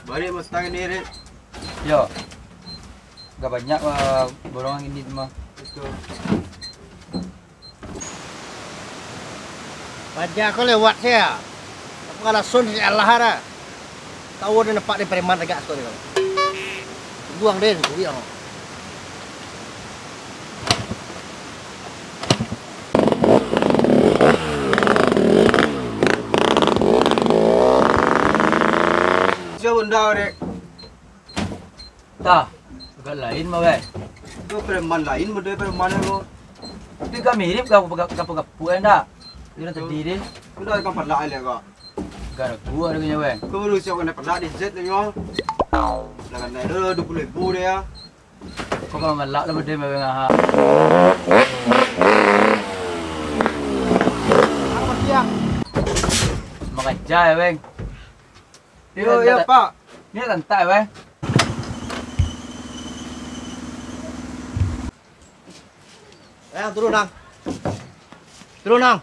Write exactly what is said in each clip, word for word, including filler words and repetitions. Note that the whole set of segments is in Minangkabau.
Balik Mustang ni, Rik. Yo. Agak banyak, ah, borongan ini mah. Betul. Raja ko lewat sia. Apa kalason si Allah ada. Tahu ada nampak di preman tegak tu. Buang deh, buang. Siapa undang, Rik? Tah, agak lain mah, weh. Tu preman lain, model preman lo. Tapi agak mirip gapu-gapu, kan, dak? Dia tadi deh. Udah kan pernah ada kok. Gak ada gua ada punya, weh. Kau lu siapa kena pernah di Z tu, nyo. Dah kan ada dua puluh ribu dia, ya. Kau kalau ngelak lah, bedeh, weh, ngahak. Apa dia? Makajai, weh. Yo, ya, Pak. Ni lantai, weh. Eh, turun, Nang. Turun, Nang.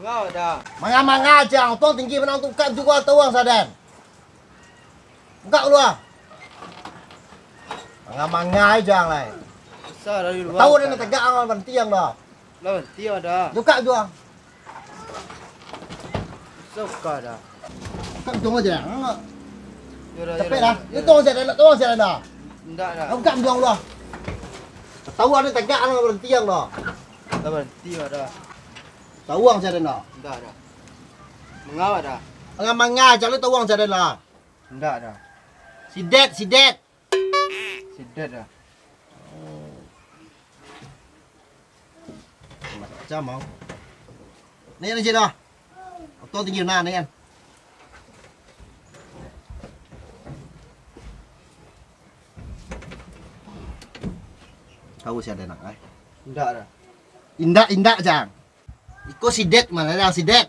Manga dah. Manga-manga aja, untuang tinggi menang tukar juga tawang sadan. Buka dulu ah. Manga-manga aja lai. Tahu dia nak tegak, ah, berhenti yang dah. Lah, berhenti ada. Buka jual. Suka dah. Buka jual aja. Capek dah. Itu tolong saya dah, tolong saya dah. Ndak dah. Buka jual lah. Tahu ada tegak, ah, berhenti yang dah. Lah, berhenti ada. Tahu ang saya dah. Ndak dah. Mengapa dah? Manga-manga aja lu, tahu ang saya dah. Ndak dah. Sidet, sidet. Sidet dah. Macam mau. Ni, ni, sini lah. Oto tinggi, nah, ni kan. Tahu si ada nak, eh? Indak dah. Indak, indak, Jang. Iko sidet mana, Jang, sidet.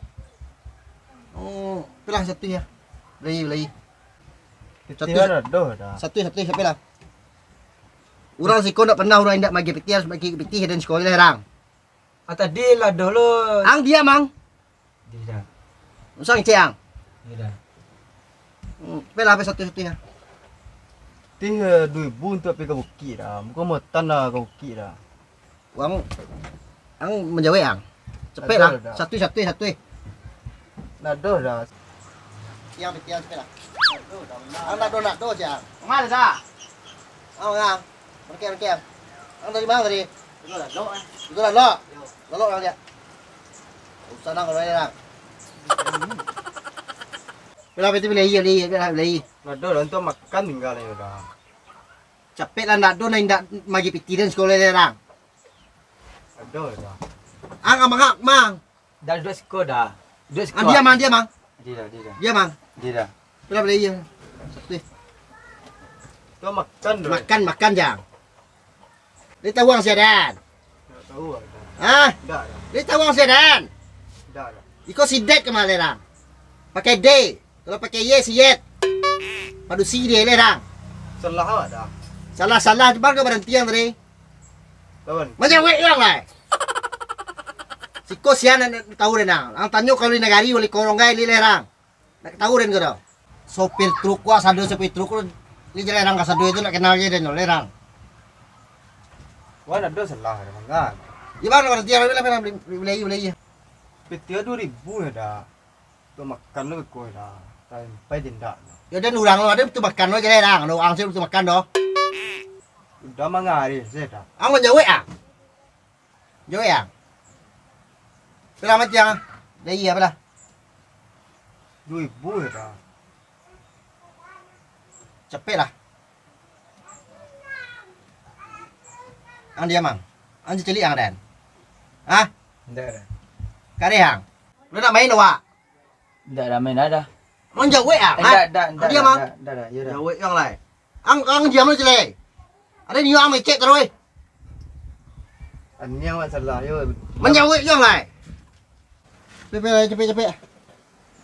Oh, pilah satu ya. Beli, beli. Satu, satu, satu, satu lah. Urang siko ndak pernah urang indak magi pitih, harus magi pitih dan sekolah urang. Ah, tadi lah dulu. Ang diam, Ang. Tidak. Usah ngecek, Ang. Tidak. Hmm, pela apa satu-satu ya. Tih, eh, dua ribu untuk pergi ke bukit dah. Bukan muatan lah ke bukit dah. Uang, Ang menjawab, Ang. Cepet lah. Satu, satu, satu. Nado dah. Tiang, tiang, cepet lah. Ang nado, nado, Ang. Mana dah? Oh, ya. Oke, oke. Ang dari mana tadi? Itu lah, Lok, eh. Itu lah, Lok. Yo. Lok, Lok, Lok, dia. Usah nang kalau dia, Ang. Bila itu bila iya, bila iya, bila iya. Nado lah, untuk makan tinggal ya udah. Capek lah, ndak ado nan indak magi pitih den sekolah den, Rang. Ado, ado. Ang, amang, amang. Dah duduak siko dah. Duduak siko. Ah, diam, Mang, diam, Mang. Diam, diam. Diam, Mang. Diam. Pila beli iya? Satu. Tu makan dulu. Makan, makan, Jang. Dia tahu ang siadan. Tak tahu, ada. Hah? Ndak ada. Dia tahu ang siadan. Ndak ada. Iko sidet kemarin, Rang. Pakai D. Kalau pakai Y, siet. Padusi dia, leh, Rang. Salah awak dah. Salah-salah, cuman kau berhenti yang tadi. Lawan. Macam wek yang, lai. Siko sian nak tahu deh, Rang. Ang tanyo kalau di nagari, boleh korong gai, leh, Rang. Nak tahu deh kau dah. Sopir truk, wah, sado sopir truk, ni jalan Rang kasado itu nak kenal je deh, leh, Rang. Wah, ada salah, ada mangga. Ya, Bang, berhenti, Rang, beli, beli, beli, beli, beli. Piti dua ribu ya, dah. Tu makan lo beko dah. Sampai jendak. Ya, dan urang lo ada tu makan lo je, Rang. Lo ang sih tu makan doh. Udah mangari saya dah. Ang manjawek ah. Jawek ah. Pila mati ang. Dah iya pila. Dua ribu ya dah. Capek lah. Ang diam, Ang. Ang cecili ang, Dan. Hah? Ndak ada. Kareh ang. Udah nak main awak? Ndak ada main ada. Manjawek ah. Eh, ndak, ndak, ndak, dia, Mang. Ndak, ndak, ya dah. Jawek yang lai. Ang, ang diam aja lai. Ada ni ang mecek terus, eh. Aniang masalah, yo. Manjawek yang lai. Cepet, cepet, cepet.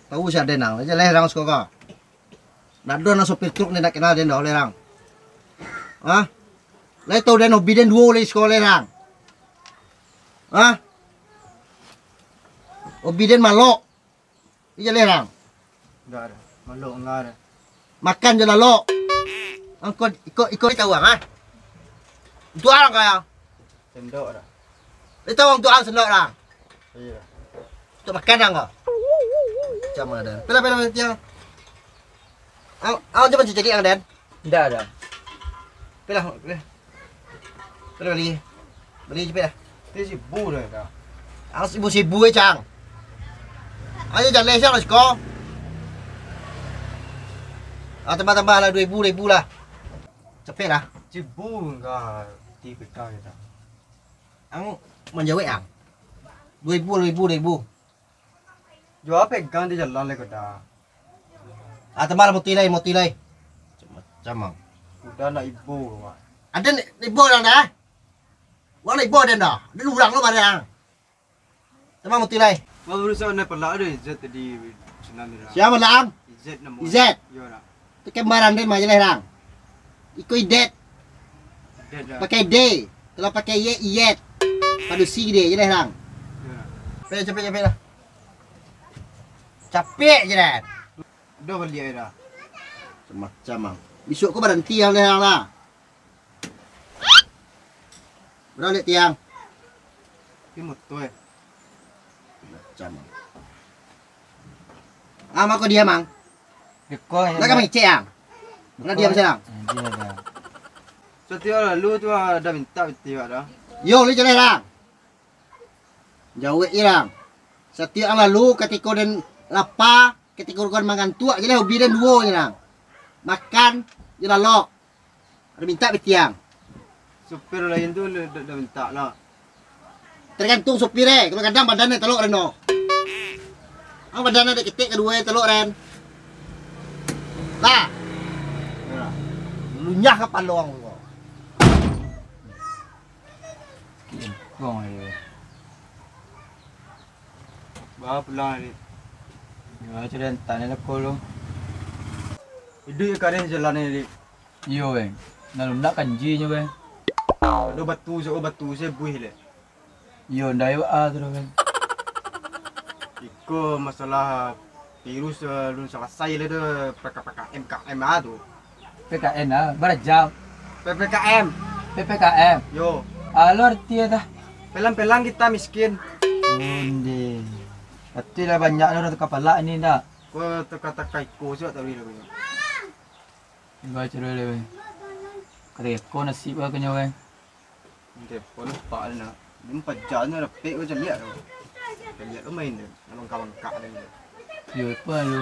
Tahu si Aden ang, aja lai rang sekolah. Ndak ado nang sopir truk ni ndak kenal den dah oleh rang. Hah? Lai tahu den hobi den duo lai sekolah rang. Hah? Hobi den malok. Iya lai rang. Ndak ada. Malok ndak ada. Makan jo lalok. Angko iko iko tahu ang, ha? Untuak ang kaya. Sendok dah. Dia tahu untuak ang sendok dah. Iya. Untuk makan ang kau. Macam mana? Pila pila tiang. Ang ang cuma cicak ang, Dan. Ndak ada. Pila pila. Bali, bali. Bali cepek lah. Ti sibu dah dah. Ang sibu-sibu eh, Cang. Ayo jaleh siang lah siko. Ah, tambah-tambah lah dua ribu, dua ribu lah. Cepek lah. Sibu enggak ti pika kita. Ang manjawek ang. Dua ribu, dua ribu, dua ribu. Jual pegang di jalan lai kuda. Ah, tambah lah moti lai, moti lai. Macam-macam ang. Kuda nak ibo, Mak. Ada ni ibo orang dah. Wang nak ibo ada dah. Ada urang lo barang. Tambah moti lai. Wah, baru saya nak pelak ada Izat tadi. Senang dia. Siapa lah ang? Izat nama. Izat. Yo nak. Tu kembaran dia mah jelas orang. Iko idet. Idet dah. Pakai D. Kalau pakai Y, iyet. Padusi dia jelas orang. Yo nak. Cepek, cepek, cepek lah. Capek je dah. Dah balik aja dah. Macam-macam ang. Besok ko baranti ang dah ang lah. Berapa lihat tiang? Tapi motor eh. Macam ang. Ah, mako diam ang. Deko. Nak kami cek ang. Nak diam saja ang. Satiok lalu tu ada minta piti wak dah. Yo, lu jelas ang. Jawek je ang. Satiok ang lalu, katiko den lapa, katiko den mangantuak, jelas hobi den duo je ang. Makan, je lalok. Ada minta piti ang. Supir lain tu dah, dah minta lah. Tergantung supir eh. Kalau kadang badan ni telok den doh. Ang badan ni ketek kedua telok den. Lah. Yo lah. Lunyah kapalo ang ko. Kimpong aja. Bawa pulang, Dik. Yo, cerita ni lah ko lu. Iduik karen jalan ni, Dik. Iyo, weh. Nak lunak kanji nyo, weh. Ado batu, sako batu, se buih lek. Iyo, ndai wa tu, weh. Iko masalah virus, eh, alun salasai lai doh, P K P K M K M ah tu. P K N ah, bara jam? P P K M. P P K M? Yo. Alo arti tah? Pelan-pelan kita miskin. Onde. Arti lah banyak lah urang tukar palak ni ndak? Ko tukar-tukar iko siap tak boleh lah banyak. Ibo caro lai, weh. Kareko nasib wak kanyo, weh. Telepon Pak ni nak. Dia empat jam ni dah pek ko caliak tu. Caliak tu main dia. Nak bangkak-bangkak dia. Yo, apa lu?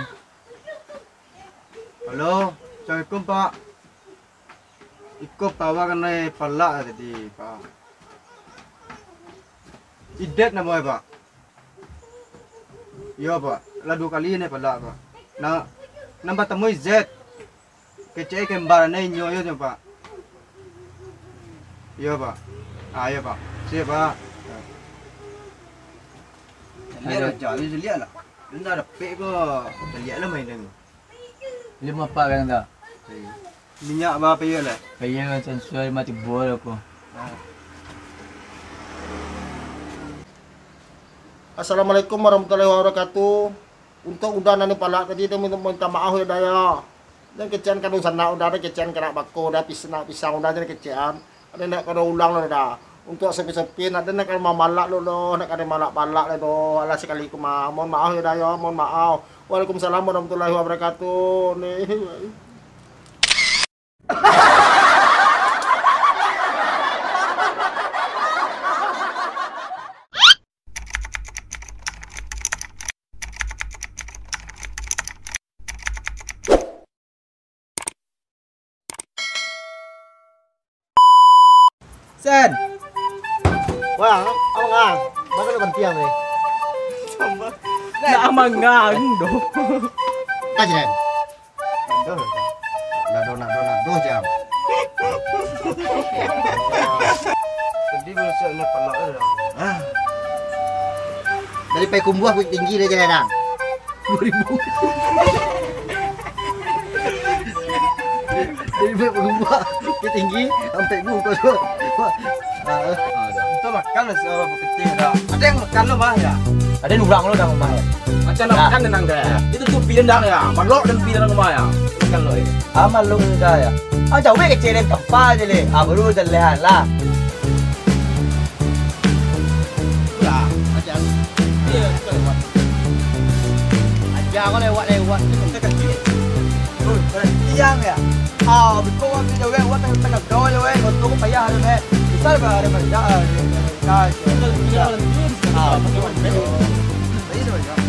Halo, Assalamualaikum, Pak. Iko Pak, wak kanai palak tadi, Pak. Idet namo e, Pak? Iyo, Pak. Lah duo kali nai palak, Pak. Nah, nan batamui Z. Kecek e kembar nai inyo yo nyo, Pak. Iyo, Pak. Ah, iyo, Pak. Siap, Pak. Lihat lah, cari lihat lah. Dia ndak dapek ko. Lihat lah main dia. Limo apak kan tu? Minyak ba payah lah. Payah kan, sansuai mati bola ko. Assalamualaikum warahmatullahi wabarakatuh. Untuk udah nan palak tadi tu minta, minta maaf ya, Daya. Jan kecekan kado sanak udah, jan kecekan kanak bako udah, pis-, nak pisang udah, jan kecekan. Ado nak kado ulang lah dah. Untuk sopi-sopi, nak ado nak kado mamalak lo doh, nak kado malak-malak lah doh. Alah sakali ku ma-, mohon maaf ya, Daya, mohon maaf. Waalaikumsalam warahmatullahi wabarakatuh. Ni. Sen. Wah, abang ah. Masa lu bantiang ni? Nak mangang doh. Aja. Nado, nado, nado, nado, jam. Tadi baru siap nak palak tu dah. Ah. Dari Pai Kumbuah Bukit Tinggi dia jalan dah. Dua ribu. Dari Pai Kumbuah Bukit Tinggi sampai Bu kau tu. Wah. Ah, dah. Itu makan lah, si orang kecil dah. Ada yang makan lo mah ya? Ada yang urang lo dah mah ya. Macam nak makan tenang dah. Itu tupi tendang ya. Malok dan pi tendang mah ya. Amal lo ka ya. Ah, jauah kecil den tempat je leh. Ah, baru jaleh lah. Lah, aja. Iya, betul. Aja kau lewat-lewat. Kita kecil. Oi, berhenti yang ya. Ah, beko wak beli jauah, wak tengah-tengah gaul jauah, motor ko payah tu, Mek. Misal bah ada kerja, ah, dia, dia, dia, dia. Kalau tidak, kalau tidak, Ah, betul. Tadi tu aja.